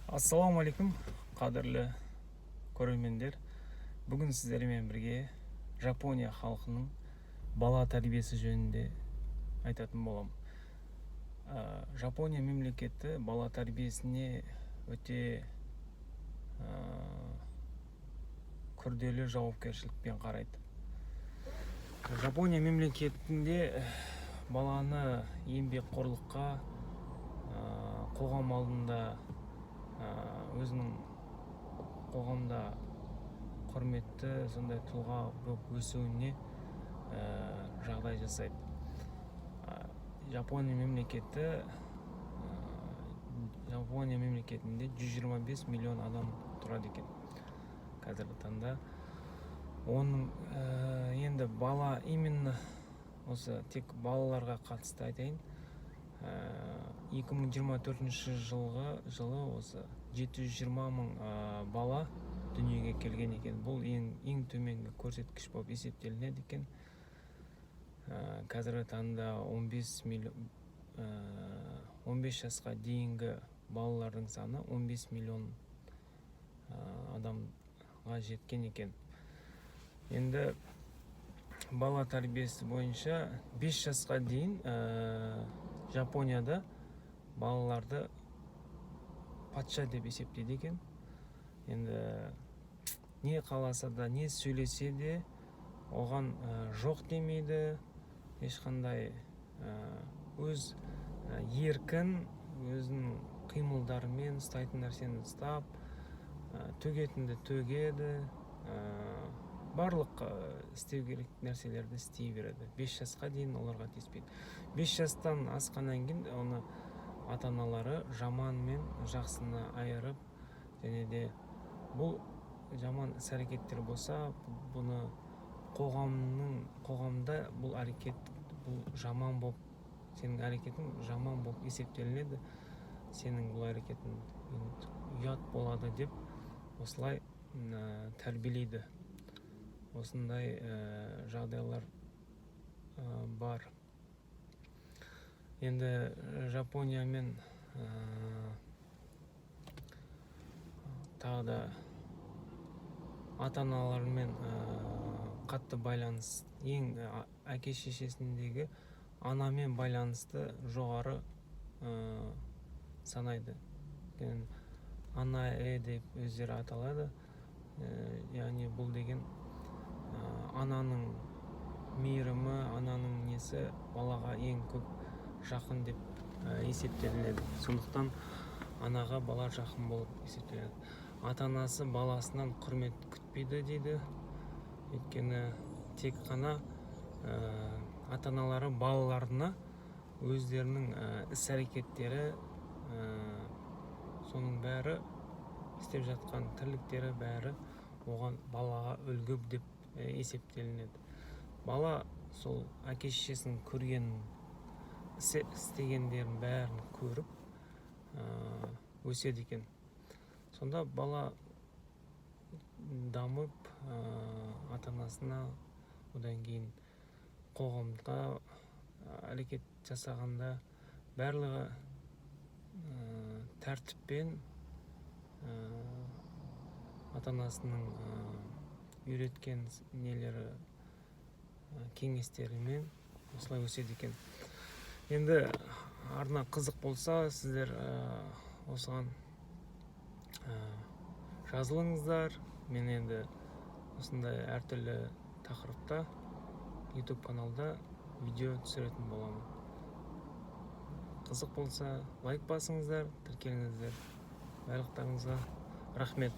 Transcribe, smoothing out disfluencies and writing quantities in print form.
Ассалаумағалейкум, қадірлі көрермендер! Бүгін сіздермен бірге Жапония халқының бала тәрбиесі жөнінде айтатын боламын. Жапония мемлекеті бала тәрбиесіне өте күрделі жауапкершілікпен қарайды. Жапония мемлекетінде баланы еңбекқорлыққа, қоғам алдында өзінің қоғамда құрметті сондай тұлға болып өсуіне жағдай жасайды. Жапония мемлекеті, Жапония мемлекетінде 125 миллион адам тұрады екен қазіргі таңда. Оның енді бала, именно осы тек балаларға қатысты айтайын, 2024 жылы осы 720 мың бала дүниеге келген екен. Бұл ең төменгі көрсеткіш болып есептелінеді екен. Қазіргі таңда 15 миллион, 15 жасқа дейінгі балалардың саны 15 миллион адамға жеткен екен. Енді бала тәрбиесі бойынша 5 жасқа дейін Жапонияда балаларды патша деп есептейді екен. Енді не қаласа да, не сөйлесе де, оған жоқ демейді ешқандай. Өз еркін, өзінің қимылдарымен ұстайтын нәрсені ұстап, төгетінді төгеді, барлық істеу керек нәрселерді істей береді. 5 жасқа дейін оларға тиіспейді. 5 жастан асқаннан кейін оны ата аналары жаман мен жақсыны айырып, және де бұл жаман іс әрекеттер болса, бұны қоғамда бұл әрекет, бұл жаман болып, сенің әрекетің жаман болып есептелінеді, сенің бұл әрекетің енді ұят болады деп осылай тәрбиелейді. Осындай жағдайлар бар. Енді Жапониямен тағы да ата аналармен қатты байланыс, ең әке шешесіндегі анамен байланысты жоғары санайды. Өйткені ана деп өздері аталады. Яғни бұл деген ананың мейірімі, ананың несі балаға ең көп жақын деп есептелінеді. Сондықтан анаға бала жақын болып есептелінеді. Ата анасы баласынан құрмет күтпейді дейді, өйткені тек қана ата аналары балаларына өздерінің іс әрекеттері, соның бәрі, істеп жатқан тірліктері, бәрі оған, балаға үлгі деп есептелінеді. Бала сол әке шешесінің көрген, істегендерін бәрін көріп өседі екен. Сонда бала дамып, ата анасына, одан кейін қоғамға әрекет жасағанда барлығы тәртіппен, ата анасының үйреткен нелері, кеңестерімен осылай өседі екен. Енді арна қызық болса, сіздер осыған жазылыңыздар. Мен енді осындай әртүрлі тақырыпта YouTube каналда видео түсіретін боламын. Қызық болса, лайк басыңыздар, тіркеліңіздер. Барлықтарыңызға рахмет.